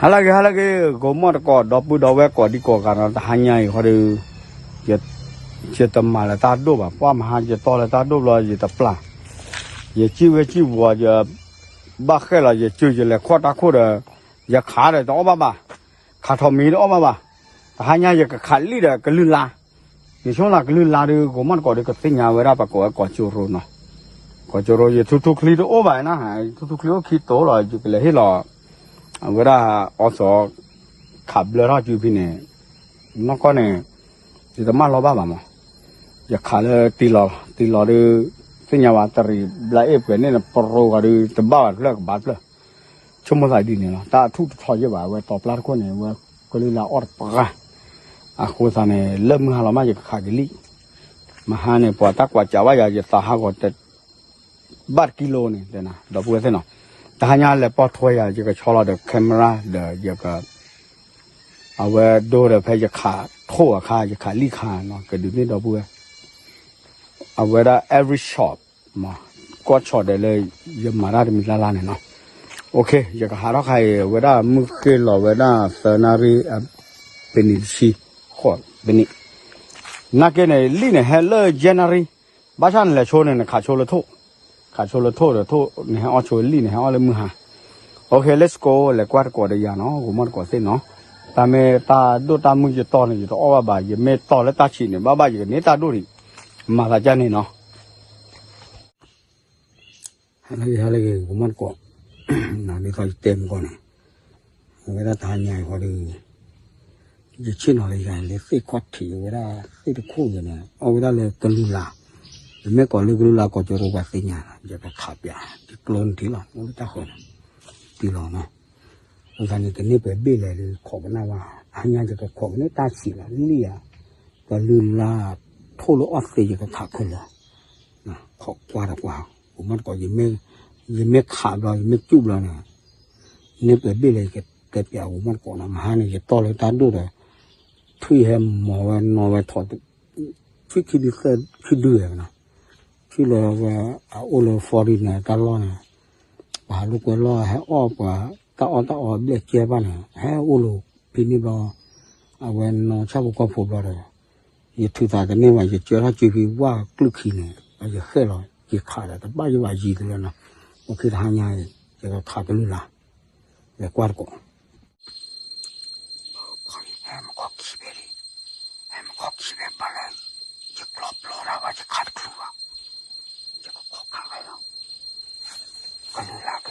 ဟါလၢအဂ့ၤ ဟါလၢအဂ့ၤ ဂီၤမီၢ်တကိး ဒီပုၢ်ဒီဝဲၢ်ကိးဒံကိးဂၤနီၤ တဟါညါအံၤဃီဒီး ယတမၤလၢတၢ်ဒိၣ်ဘၣ် ပှၢ်မဟါယတီၢ်လၢတၢ်ဒိၣ်ဘျီ ယတပျၢ် ယစံၣ်ဝဲစံၣ်ဝီၤ ယဘၣ်ဃဲလီၤ ယစၢၤ ယလဲၤခီၣ်တၢ်ခိၣ်ဒီး ယခးဒီးတအီၣ်ဘၣ်ဘၣ် ခးထီၣ်မံၤတအီၣ်ဘၣ်ဘၣ် တဟါညါယကခးလံၣ်ဒီးကလုၢ်လါ ယဆိကမိၣ်ကလုၢ်လါဒီး ဂီၤမီၢ်တကိးဒီးကသ့ၣ်ညါဝဲဒၣ်ပကိးဝဲကိးကၠိရိနီၤ ကိးကၠိရိ ယထူထူချံတအိၣ်ဘၣ်နၤ ထူထူချံအိၣ်ခံတိၤလီၤ ယကလဲၤဟ့ၣ်လီၤ အဝဲဒၣ်အီစီ ခးဘျၢထီၣ်စုဖဲန့ၣ် နီၢ်ကီၢ်န့ၣ် ယတမၢလီၤဘၣ်ဘၣ်မး ယခးလၢတံလီၤ တံလီၤဒီး သ့ၣ်ညါဘၣ် တရံးဘျါအ့ၣ်ပှဲၤန့ၣ် ပရိဂီၤဒီး တဘၣ်ဘၣ်တဖျၢၣ်ကဘၣ်တဖျၢၣ် ဆိကမိၣ်သးဒ်န့ၣ်လီၤ တၢ်အထူၣ်တထီယဲၢ်ဘၣ် အဝဲတီၤပျၢ်တခိၣ်န့ၣ် အဝဲကလုၢ်လါအီၣ်တပှၢ် အဃိသတးန့ၣ် လၢမုၢ်ဟါလီၤမး ယကခးကလံၣ် မဟါန့ၣ် ပှၤတၢ်ကွၢ်စးဘၣ်ယၤ ယသးဟးဂီၤတ ဘၣ်တကံလိၤန့ၣ် တဲနၤ ဒီပုၢ်ဝဲၢ်သ့ၣ်နီၤ တဟါညါလဲၤပိာ်ထွဲယၤ ယကဆီလီၤဒီး camera ဒီးယက အဝဲဒိဒီးဖဲယခးထိၣ်အခါ ယခးလံၣ်ခါနီၤ ကဒုးန့ၢ်ဒီပုၢ်ဝဲၢ် အဝဲဒၣ် every shot မး ကီၢ်ဆီၣ်ဒီးလၢ ယမၤတၢ်တမံၤလၢ်လၢ်န့ၣ်နီၤ ယကဟးထီၣ်ခါအံၤ အဝဲဒၣ်မုၢ်ဃ့လီၤဝဲဒၣ်သၢနၣ်ရံၣ် ပနံးတဆံ ဃိးပနံး နာ်က့န့ၣ် လံၣ်န့ၣ်ဟဲလၢ January ဘၣ်ဆၣ်နလဲၤဆိန့ၣ် နခးဆိလၢထိၣ် ခးဆိလၢထိၣ်ဒီးထိၣ် နဟဲအီၣ်ဆိလံၣ် နဟဲအီၣ်လၢမုၢ်ဟါ OK let's go လဲၤကွၢ်တကိးဒီးယၤနီၤ ဂီၤမီၢ်တကိးသ့ၣ်နီၤ တၢ်မ့ၢ်တၢ်ဒိၣ်တၢ်မုၢ်ယတီၢ်န့ၣ် ယတအီၣ်ဘၣ်ဘၣ် ယမ့ၢ်တီၢ်လၢတၢ်ဆံးန့ၣ် ဘၣ်ဘၣ်ယကန့ၢ်တၢ်ဒိၣ်ဒံး မၤသးကန့ၣ်နီၤ ဟါလၢဂ့ၤ ဟါလၢဂ့ၤ ဂီၤမီၢ်တကိး ဒ်သိးယတဲမုၢ်ကီၢ်န့ၣ် အဝဲဒၣ်တဟါညါအံၤဃီဒီး ယဆ့ၣ်နီၤလၢယၤလၢသ့ၣ်ခီၣ်ထံး အဝဲဒၣ်သ့ၣ်တခိၣ်န့ၣ် အီၣ်ဝဲဒၣ်လၢကလုၢ်လါ ယမ့ၢ်ကိးလၢကလုၢ်လါ ကိးကၠိရိပှၤသ့ၣ်ညါ ယကခးပၠး ယကျိနထံလီၤ အိၣ်လၢတၢ်ဃၢၤန့ၣ် တံလီၤနီၤ အဃိသတးန့ၣ် ကန့ၢ်ပှဲၤဘ့ၣ်လဲၣ်ဒီး ခိးကနၣ်ဘၣ် အဟါညါယကခိးကန့ၢ်တၢ်ဆံးလီၤ လံၣ်ဧါ ကလုၢ်လါ ထိၣ်လၢအီၣ်သ့ယကခးခဲလၢာ် ခိးကွၢ်ဒီးကွၢ် ဂီၤမီၢ်တကိး ယမ့ၢ်ခးဘျီ ယမ့ၢ်စူၣ်ဘျီန့ၣ် န့ၢ်ပှဲၤဘ့ၣ်လဲၣ် ယကတဲပၠးဂီၤမီၢ်တကိးနီၤ မဟါန့ၣ် ယတီၢ်လၢတၢ်ဒိၣ်ဒီး ထွံၣ်ဟဲမီၤဝဲ နီၤဝဲထီၣ် ထွံၣ်ခံဒုသၢခံဒုဝဲနီၤ ထွံၣ်လၢဝဲ အအိၣ်လၢ foreign န့ၣ် တၢ်လီၢ်န့ၣ် ပှၤဟးလိာ်ကွဲလီၢ် ဟဲအီၣ်ပှၤ တၢ်အီၣ်တၢ်အီဘျဲၣ်ကဲဘၣ်န့ၣ် ဟဲအိၣ်လၢဖဲန့ၣ်ဘျီ အဝဲနီၤဆၣ်ဖိကီၢ်ဖိဘျီဒီး ယထုးသးတန့ၢ်ဘၣ် ယကၢထီၣ်ကၠိဖံဝၣ်ကလုၢ်ခံန့ၣ် ယဃဲၣ်လီၤ ယခးဒီးတဘၣ်ယဘၣ်ယံၤတလၢနီၤ အိၣ်ခ့တဟါညါအံၤ ယကခးကလုၢ်လါ လဲၤကွၢ်တကိး ဟဲမုၢ်ခီၣ်ခံဖဲလံ ဟဲမုၢ်ခီၣ်ခံဖဲဘၣ်လၢ ယကျီပျီတၢ်ဘၣ် ယခးတချုးဘၣ် ယကခိးခးဝဲလီၤ ကလုၢ်လါကလုၢ်လါ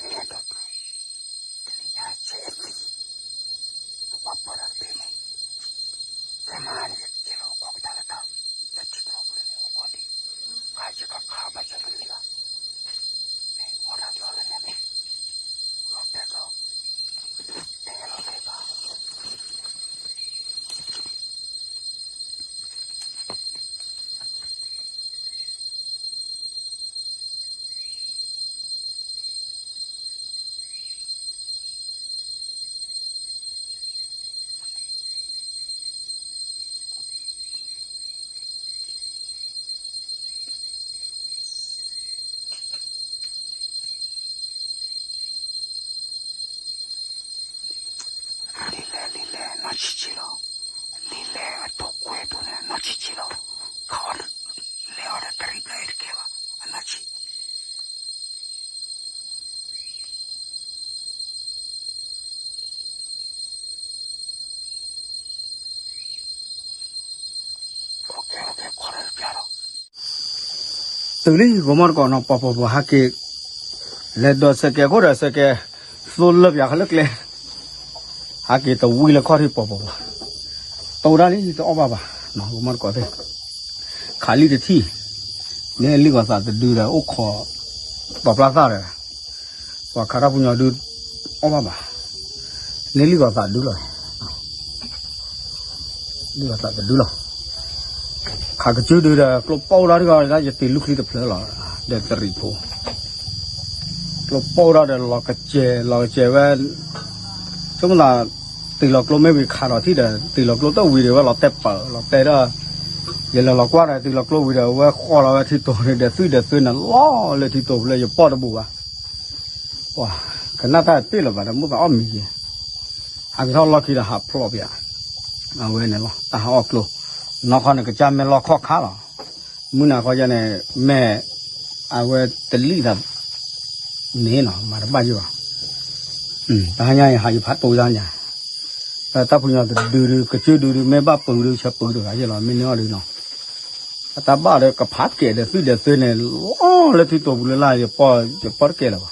ကဲဒိၣ်တုၤ, တနံၤညါဆဲးသံ, ပပှၤပၢၤဒီးတဘ့ၣ်မး, ကဲမၤန့ၣ် ယက့ၤလီၤအိၣ်ခိးကတၢၢ်လၢတၢ်, လၢထံကျိပူၤန့ၣ်အိၣ်ခိးဒံး, ခါယကခါဘၣ်ယကလံၤလီၤ, မ့ၢ်အိၣ်ဒၣ်လီၤလၢန့ၣ်မ့ၢ်, လီၤတဲာ်လီၤ, တဲလီၤတဲာ်ဘၣ် လံလဲၣ် လံလဲၣ်နီၢ်ဆံးဆံးလီၤ, လံလဲၣ်အဒိၣ်ကွဲဒိၣ်န့ၣ်နီၢ်ဆံးဆံးလီၤ, ခီလဲၤအီၤဒီးတရံးဘျီအံၤတကဲဘၣ်, အနီၢ်ဆံး တုၤလံ ဂီၤမီၢ်တကိးနီၤ ပှၤပှၤပှၤဟးက့ၤ, လဲၤဒီးစဲးကဲးခိၣ်ဒီးစဲးကဲး, သိလၢပၠးဃလၢကျဲ, ဟးက့ၤတဝံလၢခီၣ်ထံးပှၤပှၤပှၤ, တိၢ်ဒၣ်လံတအီၣ်ဘၣ်ဘၣ်, ဂီၤမီၢ်တကိးသ့ၣ်, ခးလံတထံၣ်, န့ၢ်လံၣ်ဂီၤသးတဒုဒီးအိၣ်ခိး, ပှၤပျၢ်သၣ်ဒီး, ပှၤခးတၢ်ပူၤညီဒု, အီၣ်ဘၣ်ဘၣ်, န့ၢ်လံၣ်ဂီၤသးဒုလီၤ လံၣ်ဂီၤသးတဒုလီၤ, ခးကစၢၢ်ဒုဒီးကျိပိၢ်ဒၣ်တဂၤဒၣ် ယတ့ၢ်လူၢ်ချံတဖျၢၣ်လီၤ, ဒီးတရံးဖိ, ကျိပိၢ်ဒၣ်ဒီးလီၤကစဲးလီၤကစဲးဝဲ, ဆိကမိၣ်သး, တ့ၢ်လီၤကျိမ့ၢ်ဝံၤခးထီၣ်ထံၣ်ဒီး တ့ၢ်လီၤကျိတၢ်ဝံၤဒီးဝဲလီၤတဲာ်ပၢၢ်လီၤတဲာ်ဒီး, ယလဲၤလီၤကွၢ်ဒီးတ့ၢ်လီၤကျိဝံၤဒီး အဝဲဃီလီၤဝဲထံတိၤန့ၣ်ဒီးသွံၣ်ဒီးသွဲန့ၣ်လီၤလၢထံတိၤပူၤလၢယပိာ်တဘူးဘၣ် ပှၤ, ကနၣ်တၢ်တ့ၢ်လၢၤဘၣ်ဒီး မိၣ်သးအီၣ်မံၤက့ၤ, ဟးကထီၣ်လီၢ်ခံဒီးဟးဖျိးပယး, အဝဲန့ၣ်လီၤ တၢ်ဟးအီၣ်ကျိ, နီၢ်ခီန့ၣ်ကစၢ်မဲာ်လီၢ်ခီၣ်ခါလီၤ, မုၢ်နၤခီယဲန့ၣ်, မ့ၢ်, အဝဲတလံၣ်သး, န့ၣ်နီၤ မၤတဘၣ်ယဘၣ်, တဟါညါအံၤဟးယဖးတိၤယါညါ, တၢ်ပူၤညီတဒုဒု ကစၢၢ်ဒုဒု မ့ၢ်ဘၣ်ပုၤဒု ဆၢပုၤတဂၤယဲလီၤ မ့ၢ်န့ၢ်အီၤဒုနီၤ အတၢ်ဘၣ်ဒီးကဖးကဲးဒီးသွံၣ်ဒီးသွဲန့ၣ်, လီၤလၢထံတိၤပူၤလၢ်လၢ် ယပိာ်တကဲလၢၤဘၣ်,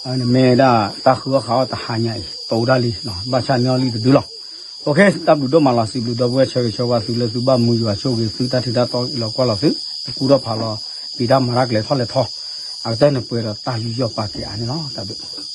အန့ၣ်မ့ၢ်ဒၣ်တၢ်ဃုအီၣ်ဃုအီၣ်တဟါညါအံၤ တိၤဒၣ်လံ, ဘၣ်ဆၣ်န့ၢ်အီၤလံတဒုလီၤ, တၢ်ဘျုးဒိၣ်မးလီၤ စံးဘျုးဒီပုၢ်ဝဲၢ်ဆၢဂ့ၤဆၢဝါသုလၢသုဘၣ်မူယွၤဆိၣ်ဂ့ၤသု တၢ်ထုးတၢ်တီအံၤလီၤကွၢ်လီၤသု, တကူထီၣ်ဖးလီၤ, ပံးတၢ်မၤတၢ်ကျဲၤထီၣ်လဲၤထီၣ်, အကတၢၢ်န့ၣ်ပှဲၤဒီးတၢ်ယူးယီၣ်ပာ်ကဲအါန့ၣ်လီၤ တၢ်ဘျုး